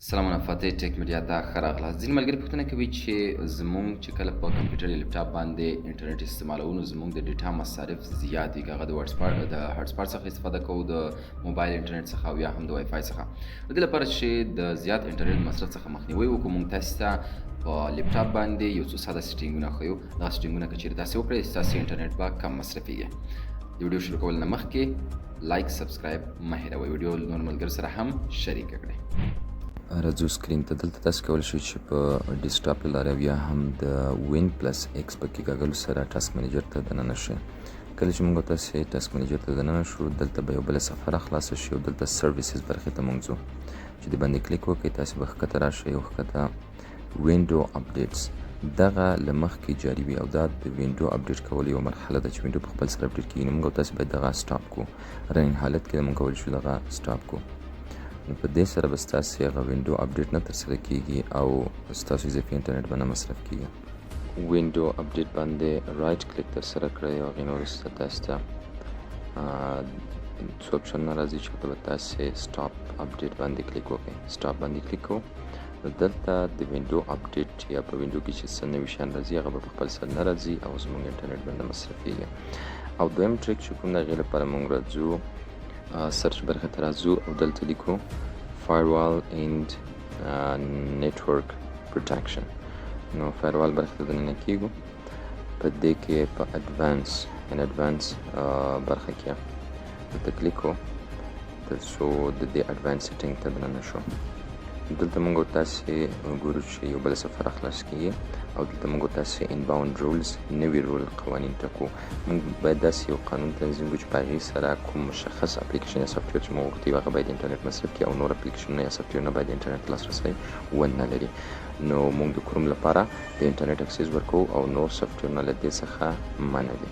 سلامونه، فاتح ټیک میډیا ته ښه راغلاست. ځینې ملګري پوښتنه کوي چې زمونږ چې کله په کمپیوټر یا لپټاپ باندې انټرنیټ استعمالوو، نو زمونږ د ډیټا مصارف زیات وي، که هغه د هاټسپاټ، د هاټسپاټ څخه استفاده کوو، د موبایل انټرنیټ څخه او یا هم د وای فای څخه. د دې لپاره چې د زیات انټرنیټ مصرف څخه مخنیوی وکړو، مونږ تاسو ته په لپټاپ باندې یو څو ساده سیټینګونه ښیو. دا سیټینګونه که چیرې تاسو وکړئ، ستاسو انټرنیټ به کم مصرفیږي. د ویډیو شروع کول نه مخکې like، subscribe مه هېروئ، ویډیو نور ملګرو سره هم شریکه کړئ. راځو سکرین ته. دلته تاسو کولی شئ چې په ډیسکټاپ له لارې او یا هم د Win plus X په کېکاږلو سره task manager ته دننه شئ. کله چې موږ تاسو task manager ته دننه شو، دلته به یو بله صفحه راخلاصه شي او دلته services برخې ته موږ ځو. چې د باندې کلیک وکړئ، تاسو به ښکته راشئ او ښکته window updates، دغه له مخکې جاري وي او دا د window update کولو یوه مرحله ده چې window په خپل سره update کیږي. نو موږ تاسو باید دغه stop کو. Running حالت کې موږ کولی شو دغه stop کو. نو په دې سره به ستاسې هغه window update نه ترسره کیږي او ستاسو اضافي انټرنیټ به نه مصرف کیږي. Window update باندې right click ترسره کړئ او هغې نه وروسته تاسو ته څو اپشنونه راځي چې هلته به تاسې stop update باندې کلیک وکړئ. Stop باندې کلیک کوو، نو دلته د window update یا په window کې چې څه نوي شیان راځي، هغه به په خپل سر نه راځي او زموږ انټرنیټ به نه مصرفیږي. او دویم trick چې کوم د هغې لپاره موږ راځو، search برخې ته راځو او دلته لیکو firewall and network protection. نو firewall برخې ته دننه کیږو. په دې کې په advance in advance برخه کې دلته کلیک کوو، تر څو د دې advance setting ته دننه شو. دلته موږ تاسې ګورو چې یو بل صفحه راخلاص کیږي او دلته موږ تاسې inbound rules، نوي rule، قوانین ټاکو. موږ باید داسې یو قانون تنظیم کړو چې په هغې سره کوم مشخص اپلیکیشن یا software چې موږ غوښتي، هغه باید انټرنیټ مصرف کړي او نور اپلیکیشنونه یا سافټویرونه باید انټرنیټ لاسرسی ونه لري. نو موږ د کروم لپاره د انټرنیټ access ورکوو او نور سافټویرونه له دې څخه منع دي.